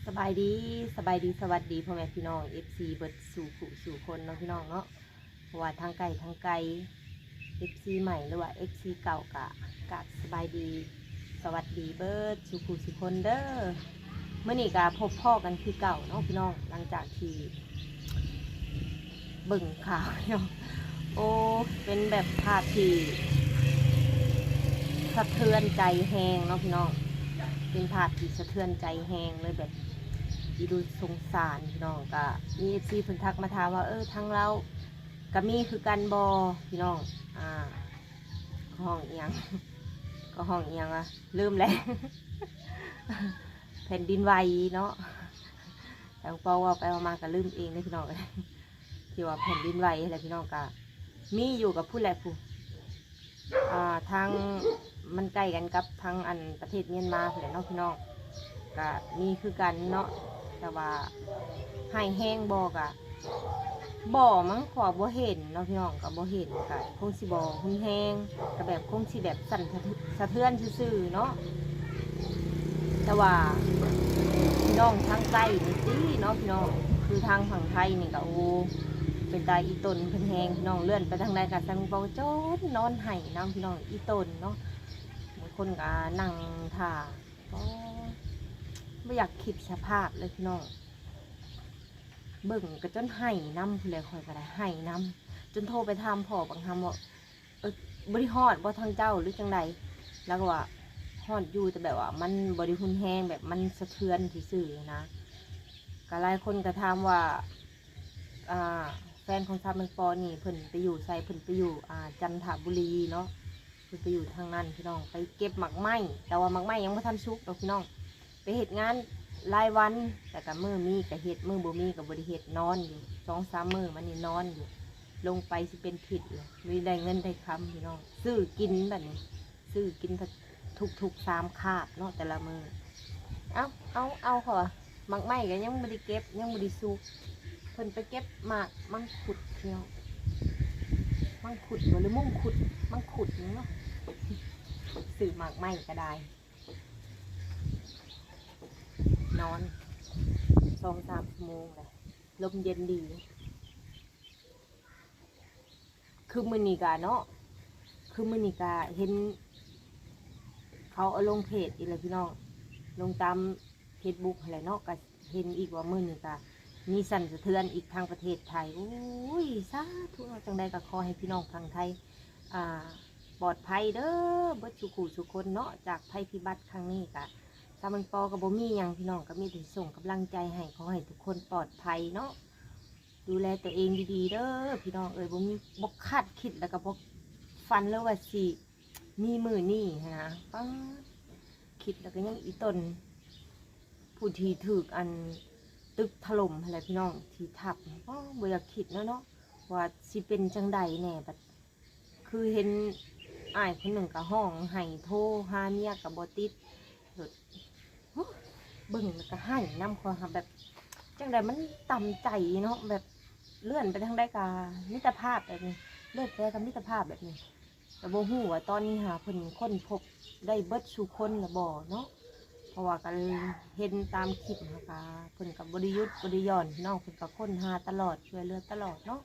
ສະບາຍດີ ສະບາຍດີ ສະຫວັດດີພໍ່ແມ່ພີ່ນ້ອງ ເອັຟຊີ ເບິດສູ່ຜູ້ສູ່ຄົນເນາະ ພີ່ນ້ອງເນາະ ບໍ່ວ່າທາງໃກ້ທາງໄກ ເອັຟຊີ ໃໝ່ ຫຼືວ່າ ເອັຟຊີ ເກົ່າ ກະກາບສະບາຍດີ ສະຫວັດດີເບິດສູ່ຜູ້ສູ່ຄົນເດີ. ມື້ນີ້ກະພົບພໍ້ກັນຄືເກົ່າເນາະ ພີ່ນ້ອງ ຫຼັງຈາກທີ່ ເບິ່ງຂ່າວເນາະ ໂອ້ ເປັນແບບພາບທີ່ສະເທືອນໃຈແຮງເນາະ ພີ່ນ້ອງ ເປັນພາບທີ່ສະເທືອນໃຈແຮງເລີຍ ແບບອີ່ດຸສົງສານ ພີ່ນ້ອງ. ກະມີເອັຟຊີເພິ່ນທັກມາຖາມວ່າ ເອີ ທາງລາວກະມີຄືກັນບໍ່ ພີ່ນ້ອງ ອ່າ ເຂົາຮ້ອງອີ່ຫຍັງ ເຂົາຮ້ອງອີ່ຫຍັງວະ ລືມແລ້ວ ແຜ່ນດິນໄຫວເນາະ. ແຕ່ເວົ້າໄປເວົ້າມາກໍລືມເອງເດ້ ພີ່ນ້ອງເອີຍ ທີ່ວ່າແຜ່ນດິນໄຫວຫັ້ນແຫຼະ ພີ່ນ້ອງ ກໍມີຢູ່ກັບພຸ້ນແຫຼະ ຜູ້ ອ່າ ທາງ ມັນໃກ້ກັນກັບທາງ ອັນ ປະເທດມຽນມາພຸ້ນແຫຼະເນາະ ພີ່ນ້ອງ ກໍມີຄືກັນເນາະ ແຕ່ວ່າຮ້າຍແຮງບໍ່ ກໍບໍ່ມັ້ງ ເພາະວ່າບໍ່ເຫັນເນາະ ພີ່ນ້ອງ ກໍບໍ່ເຫັນ ກໍຄົງຊິບໍ່ຮຸນແຮງ ກໍແບບຄົງຊິແບບສັ່ນສະເທືອນຊື່ໆເນາະ. ແຕ່ວ່າພີ່ນ້ອງທາງໃຕ້ນີ້ຕິເນາະ ພີ່ນ້ອງ ຄືທາງຝັ່ງໄທນີ້ກໍ ໂອ້ ເປັນຕາອີ່ຕົນເພິ່ນແຮງ ພີ່ນ້ອງ ເລື່ອນໄປທາງໃດກໍຊະເບິ່ງ ຈົນນອນໄຫ້ນຳ ພີ່ນ້ອງ ອີ່ຕົນເນາະ. ບາງຄົນກໍນັ່ງຖ້າ ໂອ້ ບໍ່ຢາກຄິດສະພາບເລີຍ ພີ່ນ້ອງ ເບິ່ງກໍຈົນໄຫ້ນຳພຸ້ນແຫຼະ ຂ້ອຍກໍໄດ້ໄຫ້ນຳ ຈົນໂທໄປຖາມພໍ່ບັກຫຳວ່າ ເອີ ບໍ່ໄດ້ຮອດບໍ່ທາງເຈົ້າ ຫຼືຈັ່ງໃດ? ລາວກໍວ່າຮອດຢູ່ ແຕ່ແບບວ່າມັນບໍ່ໄດ້ຮຸນແຮງ ແບບມັນສະເທືອນຊື່ໆນະ. ກໍຫຼາຍຄົນກໍຖາມວ່າ ອ່າ ແຟນຂອງສາວແມງປໍນີ້ເພິ່ນໄປຢູ່ໃສ? ເພິ່ນໄປຢູ່ ອ່າ ຈັນທະບູລີເນາະ ເພິ່ນໄປຢູ່ທາງນັ້ນ ພີ່ນ້ອງ ໄປເກັບໝາກໄມ້ ແຕ່ວ່າໝາກໄມ້ຍັງບໍ່ທັນສຸກດອກ ພີ່ນ້ອງ. ໄປເຮັດງານຫຼາຍວັນ ແຕ່ກະມື້ມີກະເຮັດ ມື້ບໍ່ມີກະບໍ່ໄດ້ເຮັດ ນອນຢູ່ ສອງສາມມື້ມານີ້ນອນຢູ່ ລົງໄປຊິເປັນທິດແລ້ວ ບໍ່ໄດ້ເງິນໄດ້ຄຳ ພີ່ນ້ອງ ຊື້ກິນບັດນີ້ ຊື້ກິນທຸກໆສາມຄາບເນາະ ແຕ່ລະມື້. ເອົາ ເອົາ ເອົາ ເຂົາວ່າ ໝາກໄມ້ກະຍັງບໍ່ໄດ້ເກັບ ຍັງບໍ່ໄດ້ສຸກ ເພິ່ນໄປເກັບໝາກມັງຄຸດ ພີ່ນ້ອງ ມັງຄຸດບໍ່ ຫຼືມຸງຄຸດ ມັງຄຸດນີ້ເນາະ ຊື້ໝາກໄມ້ກະໄດ້. ນອນສອງສາມຊົ່ວໂມງແລ້ວ ລົມເຢັນດີ. ຄືມື້ນີ້ກະເນາະ ຄືມື້ນີ້ກະເຫັນເຂົາເອົາລົງເພຈອີກແລ້ວ ພີ່ນ້ອງ ລົງຕາມເຟສບຸກຫັ້ນແຫຼະເນາະ ກະເຫັນອີກວ່າມື້ນີ້ກະມີສັ່ນສະເທືອນອີກທາງປະເທດໄທ. ໂອ້ຍ ສາທຸເນາະ ຈັ່ງໃດກະຂໍໃຫ້ພີ່ນ້ອງທາງໄທ ອ່າ ປອດໄພເດີ ເບິດສູ່ຜູ້ສູ່ຄົນເນາະ ຈາກໄພພິບັດຄັ້ງນີ້. ກະສາວແມງປໍກໍບໍ່ມີຫຍັງ ພີ່ນ້ອງ ກໍມີແຕ່ສົ່ງກຳລັງໃຈໃຫ້ ຂໍໃຫ້ທຸກຄົນປອດໄພເນາະ ດູແລຕົວເອງດີໆເດີ ພີ່ນ້ອງເອີຍ. ບໍ່ມີ ບໍ່ຄາດຄິດ ແລ້ວກໍບໍ່ຝັນເລີຍວ່າຊິມີມື້ນີ້ຫັ້ນນະ ປາດ ຄິດແລ້ວກໍຍັງອີ່ຕົນ ຜູ້ທີ່ຖືກ ອັນ ຕຶກຖະຫຼົ່ມຫັ້ນແຫຼະ ພີ່ນ້ອງ ທີ່ທັບ ໂອ້ ບໍ່ຢາກຄິດເນາະ ເນາະ ວ່າຊິເປັນຈັ່ງໃດແດ່ ບັດ ຄືເຫັນອ້າຍຄົນໜຶ່ງກໍຮ້ອງໄຫ້ ໂທຫາເມຍກໍບໍ່ຕິດ ໂອ້ ເບິ່ງແລ້ວກໍໄຫ້ນຳ ຂ້ອຍຫາແບບ ຈັ່ງໃດມັນຕຳໃຈເນາະ ແບບເລື່ອນໄປທາງໃດກໍມິດຕະພາບແບບນີ້ ເລື່ອນໄປໃດກໍມິດຕະພາບແບບນີ້. ກໍບໍ່ຮູ້ວ່າຕອນນີ້ຫາເພິ່ນຄົ້ນພົບໄດ້ເບິດສູ່ຄົນລະບໍ່ເນາະ ເພາະວ່າກໍເຫັນຕາມຄລິບຫັ້ນກະ ເພິ່ນກໍບໍ່ໄດ້ຢຸດບໍ່ໄດ້ຢ່ອນ ພີ່ນ້ອງ ເພິ່ນກໍຄົ້ນຫາຕະຫຼອດ ຊ່ວຍເຫຼືອຕະຫຼອດເນາະ.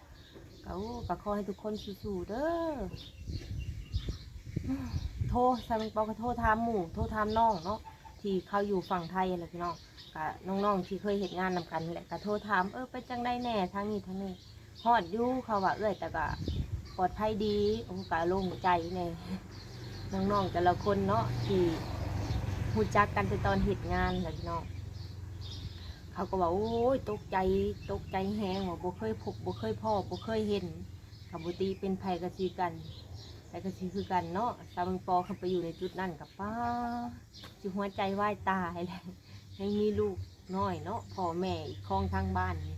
ກໍ ໂອ້ ກໍຂໍໃຫ້ທຸກຄົນສູ້ໆເດີ. ໂທ ສາວແມງປໍກໍໂທຖາມໝູ່ ໂທຖາມນ້ອງເນາະ ທີ່ເຂົາຢູ່ຝັ່ງໄທຫັ້ນແຫຼະ ພີ່ນ້ອງ. ກະນ້ອງໆທີ່ເຄີຍເຮັດງານນຳກັນແຫຼະ ກະໂທຖາມ ເອີ ເປັນຈັ່ງໃດແດ່ທາງນີ້ທາງນີ້. ຮອດຢູ່ ເຂົາວ່າເອື້ອຍ ແຕ່ກະປອດໄພດີ. ໂອ້ ກະໂລ່ງໃຈແດ່ ນ້ອງໆແຕ່ລະຄົນເນາະ ທີ່ຮູ້ຈັກກັນແຕ່ຕອນເຮັດງານແຫຼະ ພີ່ນ້ອງ. ເຂົາກໍວ່າ ໂອ້ຍ ຕົກໃຈ ຕົກໃຈແຮງ ວ່າບໍ່ເຄີຍພົບ ບໍ່ເຄີຍພໍ້ ບໍ່ເຄີຍເຫັນ. ກໍບໍ່ຕິເປັນໃຜກໍຄືກັນ ໃຜກໍຊິຄືກັນເນາະ. ສາວແມງປໍຄັນໄປຢູ່ໃນຈຸດນັ້ນກໍ ປ້າ ຊິຫົວໃຈວາຍຕາຍແຫຼະ ຍັງມີລູກນ້ອຍເນາະ ພໍ່ແມ່ອີກຂອງທາງບ້ານນີ້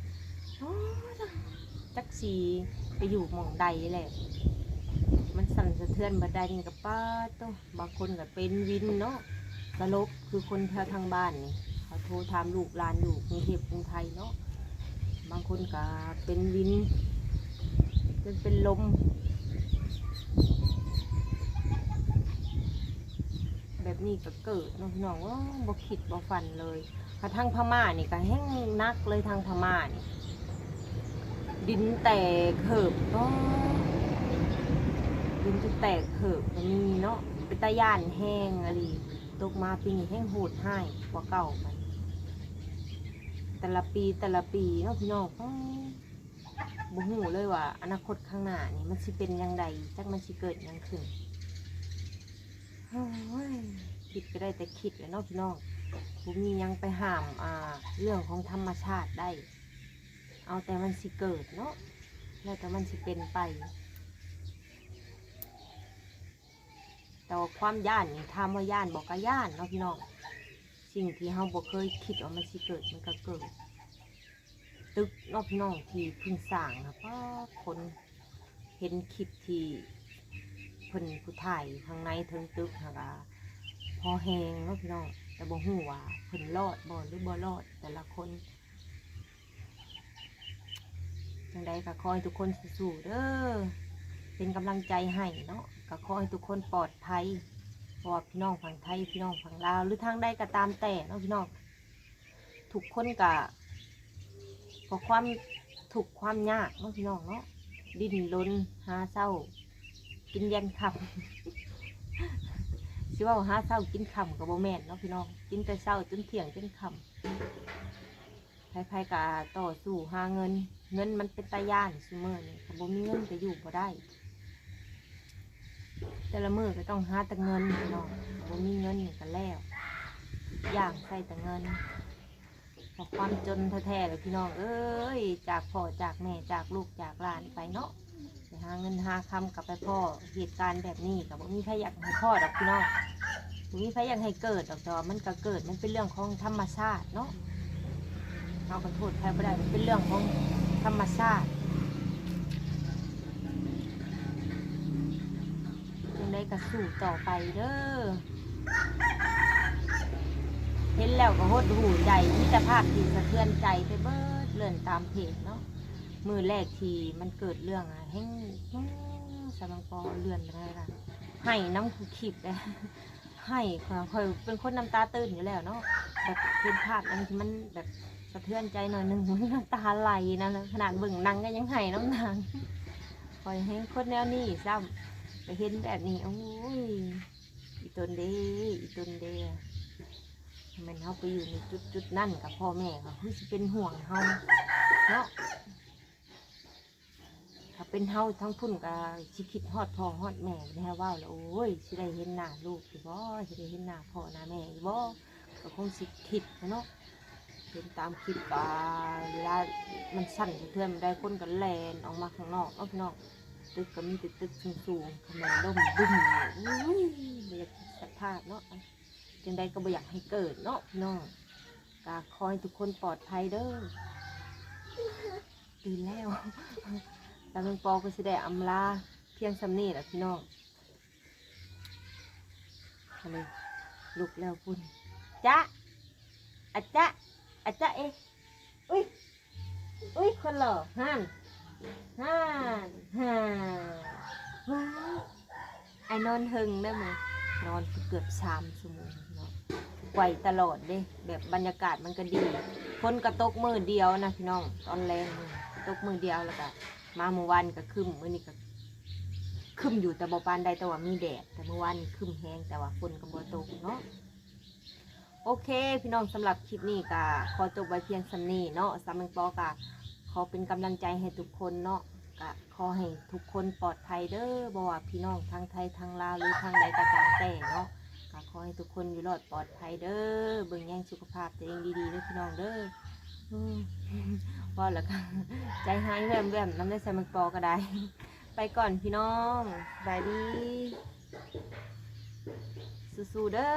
ໂອ້ຍ ຈັກຊິໄປຢູ່ໝ່ອງໃດແຫຼະ. ມັນສັ່ນສະເທືອນບາດໃດນີ້ກໍ ປ້າໂທ້ ບາງຄົນກໍເປັນວິນເນາະ ສະຫຼົບ ຄືຄົນແຖວທາງບ້ານນີ້ ເຂົາໂທຖາມລູກຫຼານຢູ່ກຸງເທບກຸງໄທເນາະ ບາງຄົນກໍເປັນວິນ ຈົນເປັນລົມ. ແບບນີ້ກໍເກີດເນາະພີ່ນ້ອງເອີຍ ບໍ່ຄິດບໍ່ຝັນເລີຍ. ກະທາງພະມ້ານີ້ກໍແຮ່ງໜັກເລີຍ ທາງພະມ້ານີ້ ດິນແຕກເຫີບເນາະ ດິນຈະແຕກເຫີບກໍມີເນາະ ເປັນຕາຢ້ານແຮງອີ່ຫຼີ. ຕົກມາປີນີ້ແຮ່ງໂຫດຮ້າຍກວ່າເກົ່າໄປ ແຕ່ລະປີ ແຕ່ລະປີເນາະພີ່ນ້ອງ. ບໍ່ຮູ້ເລີຍວ່າອະນາຄົດຂ້າງໜ້ານີ້ມັນຊິເປັນຫຍັງໃດ ຈັກມັນຊິເກີດຫຍັງຂຶ້ນ. ໂອ້ຍ ຄິດກໍໄດ້ແຕ່ຄິດແຫຼະເນາະພີ່ນ້ອງ ບໍ່ມີຫຍັງໄປຫ້າມ ອ່າ ເລື່ອງຂອງທຳມະຊາດໄດ້ ເອົາແຕ່ມັນຊິເກີດເນາະ ແລ້ວແຕ່ມັນຊິເປັນໄປ. ແຕ່ວ່າຄວາມຢ້ານນີ້ ຖາມວ່າຢ້ານບໍ່ ກໍຢ້ານເນາະພີ່ນ້ອງ. ສິ່ງທີ່ເຮົາບໍ່ເຄີຍຄິດວ່າມັນຊິເກີດ ມັນກໍເກີດ. ຕຶກເນາະພີ່ນ້ອງ ທີ່ເພິ່ນສ້າງນະ ປາດ ຄົນເຫັນຄລິບທີ່ເພິ່ນຜູ້ຖ່າຍຢູ່ຂ້າງໃນເທິງຕຶກຫັ້ນກະພໍແຮງເນາະພີ່ນ້ອງ ແຕ່ບໍ່ຮູ້ວ່າເພິ່ນລອດບໍ່ ຫຼືບໍ່ລອດ ແຕ່ລະຄົນ. ຈັ່ງໃດກໍຂໍໃຫ້ທຸກຄົນສູ້ໆເດີ ເປັນກຳລັງໃຈໃຫ້ເນາະ. ກໍຂໍໃຫ້ທຸກຄົນປອດໄພ ບໍ່ວ່າພີ່ນ້ອງຝັ່ງໄທ ພີ່ນ້ອງຝັ່ງລາວ ຫຼືທາງໃດກໍຕາມແຕ່ເນາະພີ່ນ້ອງ. ທຸກຄົນກະ ກໍຄວາມທຸກຄວາມຍາກເນາະພີ່ນ້ອງເນາະ ດີ້ນລົນຫາເຊົ້າກິນແລງຄ່ຳ ຊິເວົ້າຫາເຊົ້າກິນຄ່ຳກໍບໍ່ແມ່ນເນາະພີ່ນ້ອງ ກິນແຕ່ເຊົ້າຈົນທ່ຽງຈົນຄ່ຳ. ໃຜໆກໍຕໍ່ສູ້ຫາເງິນ ເງິນມັນເປັນຕາຢ້ານຊຸມື້ນີ້ ຄັນບໍ່ມີເງິນກໍຢູ່ບໍ່ໄດ້. ແຕ່ລະມື້ກໍຕ້ອງຫາແຕ່ເງິນພີ່ນ້ອງ ບໍ່ມີເງິນນີ້ກໍແລ້ວ ຢ່າງໃສ່ແຕ່ເງິນ ເພາະຄວາມຈົນແທ້ໆແຫຼະພີ່ນ້ອງເອີຍ ຈາກພໍ່ຈາກແມ່ ຈາກລູກຈາກຫຼານໄປເນາະ ໄປຫາເງິນຫາຄຳ ກໍໄປພໍ້ເຫດການແບບນີ້ ກໍບໍ່ມີໃຜຢາກໃຫ້ພໍ້ດອກພີ່ນ້ອງ ບໍ່ມີໃຜຢາກໃຫ້ເກີດດອກ ແຕ່ວ່າມັນກໍເກີດ ມັນເປັນເລື່ອງຂອງທຳມະຊາດເນາະ ເຮົາກໍໂທດໃຜບໍ່ໄດ້ ມັນເປັນເລື່ອງຂອງທຳມະຊາດ. ຈັ່ງໃດກໍສູ້ຕໍ່ໄປເດີ ເຫັນແລ້ວກໍຫົດຫູ່ໃຈ ມີແຕ່ພາບທີ່ສະເທືອນໃຈໄປເບີດ ເລື່ອນຕາມເພຈເນາະ ມື້ແລກທີ່ມັນເກີດເລື່ອງອະ ແຮ່ງ ສາວແມງປໍເລື່ອນໄປໄດ້ລະ ໄຫ້ນຳຄູ່ຄລິບເດ້ ໄຫ້ ຂ້ອຍ ຂ້ອຍເປັນຄົນນ້ຳຕາຕື້ນຢູ່ແລ້ວເນາະ ແບບເຫັນພາບຫຍັງທີ່ມັນແບບສະເທືອນໃຈໜ້ອຍໜຶ່ງ ນ້ຳຕາໄຫຼນະ ຂະໜາດເບິ່ງໜັງກໍຍັງໄຫ້ນຳນາງ ຂ້ອຍແຮ່ງຄົນແນວນີ້ຊ້ຳ ໄປເຫັນແບບນີ້ ໂອ້ຍ ອີຕົນເດ້ ອີຕົນເດ້ ຖ້າແມ່ນເຮົາໄປຢູ່ໃນຈຸດໆນັ້ນ ກໍພໍ່ແມ່ກໍຄືຊິເປັນຫ່ວງເຮົາເນາະ ຖ້າເປັນເຮົາທາງພຸ້ນກໍຊິຄິດຮອດພໍ່ຮອດແມ່ ແນວເວົ້າແລ້ວ ໂອ້ຍ ຊິໄດ້ເຫັນໜ້າລູກຢູ່ບໍ່ ຊິໄດ້ເຫັນໜ້າພໍ່ໜ້າແມ່ຢູ່ບໍ່ ກໍຄົງຊິຄິດເນາະ. ເຫັນຕາມຄລິບກໍເວລາມັນສັ່ນສະເທືອນໃດ ຄົນກໍແລ່ນອອກມາຂ້າງນອກເນາະພີ່ນ້ອງ ຕຶກກໍມີແຕ່ຕຶກສູງໆ ຄັນແມ່ນລົ້ມບຶ້ມ ໂອ້ຍ ບໍ່ຢາກຄິດສະພາບເນາະ ຈັ່ງໃດກໍບໍ່ຢາກໃຫ້ເກີດເນາະພີ່ນ້ອງ ກໍຂໍໃຫ້ທຸກຄົນປອດໄພເດີ. ຕື່ນແລ້ວ ສາວແມງປໍກໍຊິໄດ້ອຳລາພຽງສ່ຳນີ້ແຫຼະພີ່ນ້ອງ ອັນນີ້ລຸກແລ້ວພຸ້ນ ຈະ ອະຈະ ອະຈະເອ ອຸ້ຍ ອຸ້ຍ ຄົນຫຼໍ່ ຫັ້ນ ຫັ້ນ ຫັ້ນ ວ້າວ ອ້າຍນອນເທິງເດີມື້ ນອນເກືອບສາມຊົ່ວໂມງເນາະ ໄກວຕະຫຼອດເດ້ ແບບບັນຍາກາດມັນກໍດີ ຝົນກໍຕົກມື້ດຽວນະພີ່ນ້ອງ ຕອນແລງມື້ຕົກມື້ດຽວ ແລ້ວກໍມາມື້ວານກໍຄຶ້ມ ມື້ນີ້ກໍຄຶ້ມຢູ່ແຕ່ບໍ່ປານໃດ ແຕ່ວ່າມີແດດ ແຕ່ມື້ວານນີ້ຄຶ້ມແຮງ ແຕ່ວ່າຝົນກໍບໍ່ຕົກເນາະ. ໂອເຄພີ່ນ້ອງ ສຳລັບຄລິບນີ້ກໍຂໍຈົບໄວ້ພຽງສ່ຳນີ້ເນາະ ສາວແມງປໍກໍຂໍເປັນກຳລັງໃຈໃຫ້ທຸກຄົນເນາະ ກໍຂໍໃຫ້ທຸກຄົນປອດໄພເດີ ບໍ່ວ່າພີ່ນ້ອງທາງໄທທາງລາວ ຫຼືທາງໃດກໍຕາມແຕ່ເນາະ ກໍຂໍໃຫ້ທຸກຄົນຢູ່ລອດປອດໄພເດີ ເບິ່ງແຍງສຸຂະພາບຕົວເອງດີໆເດີພີ່ນ້ອງເດີ. ເວົ້າແລ້ວກໍໃຈຫາຍແວ່ມໆນຳເດີ ສາວແມງປໍກໍໄດ້ ໄປກ່ອນພີ່ນ້ອງ ສະບາຍດີ ສູ້ໆເດີ.